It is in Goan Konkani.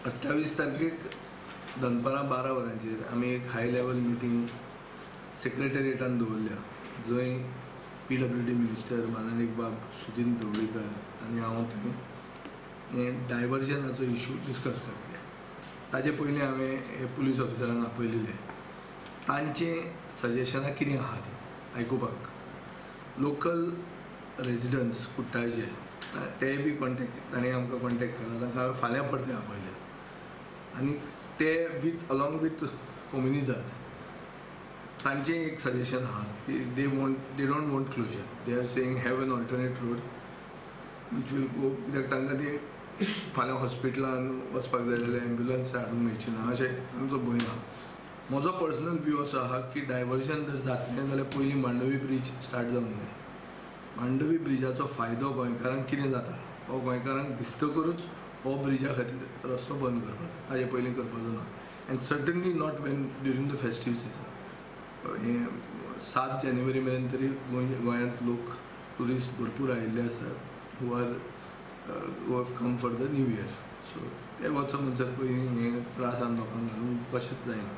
28 तारखेक दनपारां 12 वरांचेर आमी एक हाय लेवल मिटींग सेक्रेटेरिएटान दवरल्या, जंय PWD minister माननीय बाब सुदीन ढवळीकर आनी हांव थंय हें डायवर्जनाचो इशू डिस्कस करतले. ताजे पयलीं हांवें हे पुलीस ऑफिसरांक आपयलेले, तांचें सजेशनां कितें आहा तीं आयकुपाक. लोकल रेजिडंट्स कुट्टाळचे ते बी कॉन्टेक्ट ताणें आमकां कॉन्टेक्ट केला, तांकां हांवें फाल्यां परते आपयले आनी ते विथ अलॉंग विथ कोमुनिदाद तांचें एक सजेशन आहा की they don't want closure, they are saying have an alternate road which will go, कित्याक तांकां ती फाल्यां हॉस्पिटलान वचपाक जाय जाल्यार एम्ब्युलन्स हाडूंक मेळची ना अशें तांचो भंय आहा. म्हजो पर्सनल व्यू असो आहा की डायवर्जन जर जातलें जाल्यार पयलीं मांडवी ब्रीज स्टार्ट जावंक जाय. मांडवी ब्रिजाचो फायदो गोंयकारांक कितें जाता हो गोंयकारांक दिसतकरूच हो ब्रिजा खातीर रस्तो बंद करपाचो, ताजे पयलीं करपाचो ना. And certainly not when during the festive season. हें 7 जानेवारी मेरेन तरी गोंयांत लोक ट्युरिस्ट भरपूर आयिल्ले आसात who are who have come for the new year. So ते वचो म्हणसर पयलीं हें त्रासान लोकांक घालूंक कशेंच जायना.